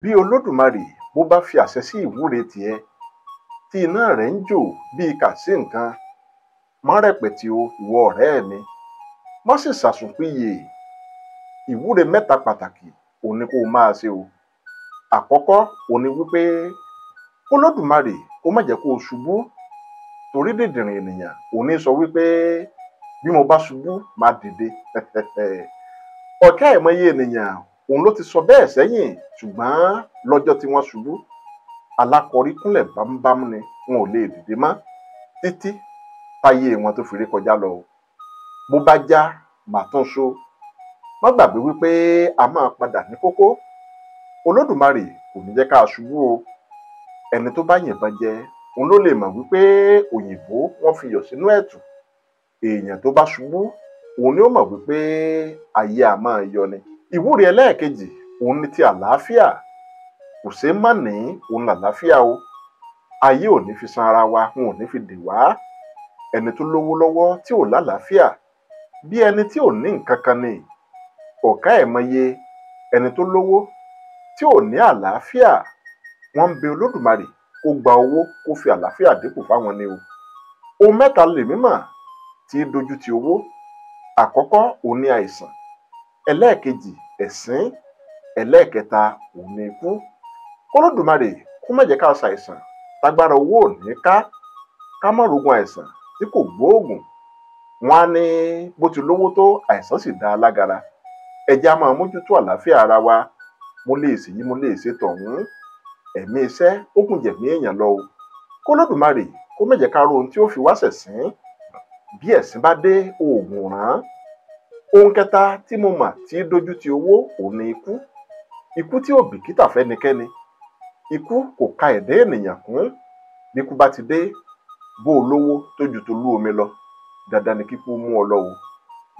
Bí Olódùmarè bó bá fi àṣẹ sí ìwúre tìẹ tí iná rẹ̀ ń jò bíi kà sí nǹkan, má rẹpẹtì o, ìwọ ọ̀rẹ́ mi, má sì ṣàsùnpìyè. Ìwúre mẹ́ta pàtàkì òun ni kó o máa ṣe o. Àkọ́kọ́ òun ni wípé k'Olódùmarè kó má jẹ́ kó o ṣubú, torí dìndìnrìn ènìyàn òun ní sọ wípé bí mo bá ṣubú máa dìde. Ọ̀kẹ́ àìmọye ènìyàn òun ló ti sọ bẹ́ẹ̀ sẹ́yìn, ṣùgbọ́n lọ́jọ́ tí wọ́n ṣubú, alákọ̀ọ́rí kúnlẹ̀ bámúbámú ni, wọn ò lè dìde mọ́ títí táyé wọn tó fi rí kọjá lọ o. Bó bá já, màá tún so. Má gbàgbé wípé a máa padà ní kókó. Olódùmarè kò ní jẹ́ ká ṣubú o. Ẹni tó bá yìnbọn jẹ, òun ló lè mọ̀ wípé òyìnbó wọ́n fi yọ̀ sínú ẹ̀tù. Èèyàn tó bá ṣubú, òun ni ó mọ̀ wípé ayé a máa yọ ni. Ìwúre ẹlẹ́ẹ̀kejì òun ni ti àlàáfíà. Kò ṣeé má ní òun làlàáfíà o. Ayé ò ní fi san ara wa, wọn ò ní fi dè wá. Ẹni tó lówó lọ́wọ́ tí ò lálàáfíà, bí ẹni tí ò ní nǹkan kan ni. Ọ̀ká ẹ̀mọye ẹni tó lówó tí ò ní àlàáfíà, wọ́n ń bẹ Olódùmarè kó gba owó kó fi àlàáfíà dípò fáwọn ni o. Ohun mẹ́ta lèmi mọ̀ tí dojú ti owó. Àkọ́kọ́ òun ni àìsàn, ẹlẹ́ẹ̀kejì ẹ̀sín, ẹlẹ́ẹ̀kẹta òun ni ikú. K'Olódùmarè kó má jẹ́ ká ṣàìsàn tágbára owó ò ní ká, ká má rogun àìsàn tí kò gbóògùn. Wọ́n á ní bó ti lówó tó, àìsàn sì dá a lágara. Ẹ jẹ́ á máa mójútó àlàáfíà ara wa. Mo lè ṣèyí, mo lè ṣe tọ̀hún. Ẹ̀mí iṣẹ́ ó gùn jẹ̀mí èèyàn lọ o. K'Olódùmarè kó má jẹ́ ká ro ohun tí ó fi wá ṣẹ̀sín. Bí ẹ̀sín bá dé, oògùn ràn án. Ohun kẹta tí mo mọ̀ tí dojú ti owó òun ni ikú. Ikú tí ò bìkítà fẹ́nikẹ́ni. Ikú kò ka ẹ̀dá ènìyàn kún. Bí ikú bá ti dé, bó o lówó tó ju tolú omi lọ, dandan ni kíkú mú ọ lọ o.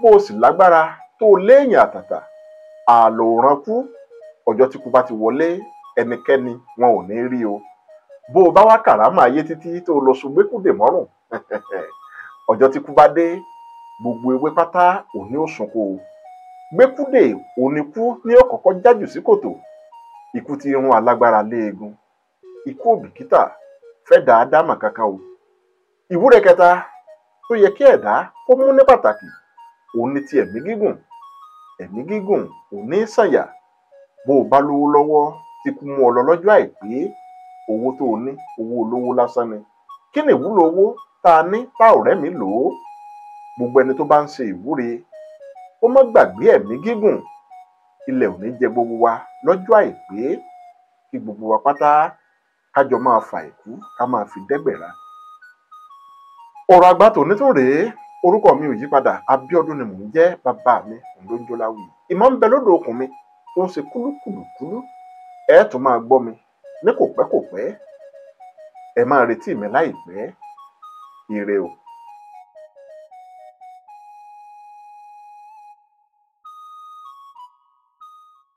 Bó o sì lágbára tó o léèyàn àtàtà, ààlò ò ràn kú. Ọjọ́ tí ikú bá ti wọlé, ẹnikẹ́ni wọn ò ní rí o. Bó o bá wá kàrámà ayé títí tó o lọ sugbékúdè mọ́rùn, ọjọ́ tí ikú bá dé, gbogbo ewé pátá òun ni ó sunko o. Gbékúdè òun ni kú ní ó kọ́kọ́ jájù sí kòtò. Ikú tí ń rún alágbára léegun. Ikú ò bìkítà fẹ́ dáadáa mà kankan o. Ìwúre kẹta tó yẹ kí ẹ̀dá kó mú ní pàtàkì òun ni ti ẹ̀mí gígùn. Ẹ̀mí gígùn òun ní sànyà. Bó o bá lówó lọ́wọ́ tí kú mú ọ lọ lọ́jọ́ àìpé, owó tó o ní owó olówó lásán ni. Kí ni ìwúlò owó tá a ní tá ọ̀rẹ́ mi lò ó? Gbogbo ẹni tó bá ń ṣe ìwúre kó má gbàgbé ẹ̀mí gígùn. Ilẹ̀ ò ní jẹ gbogbo wa lọ́jọ́ àìpé, kí gbogbo wa pátá ká jọ máa fà ìkú ká máa fi dẹ́gbẹ̀ra. Ọ̀rọ̀ àgbà tòní tó rèé. Orúkọ mi ò yí padà, Abíọ́dún ni mò ń jẹ́, bàbá mi òun ló ń jó láwùí. Ìmọ̀ ń bẹ lódò okùn mi tó ń ṣe kúlúkúlùkúlú. Ẹ tún máa gbọ́ mi ní kò pẹ́ kò pẹ́. Ẹ máa retí mi láìpẹ́. Ire o.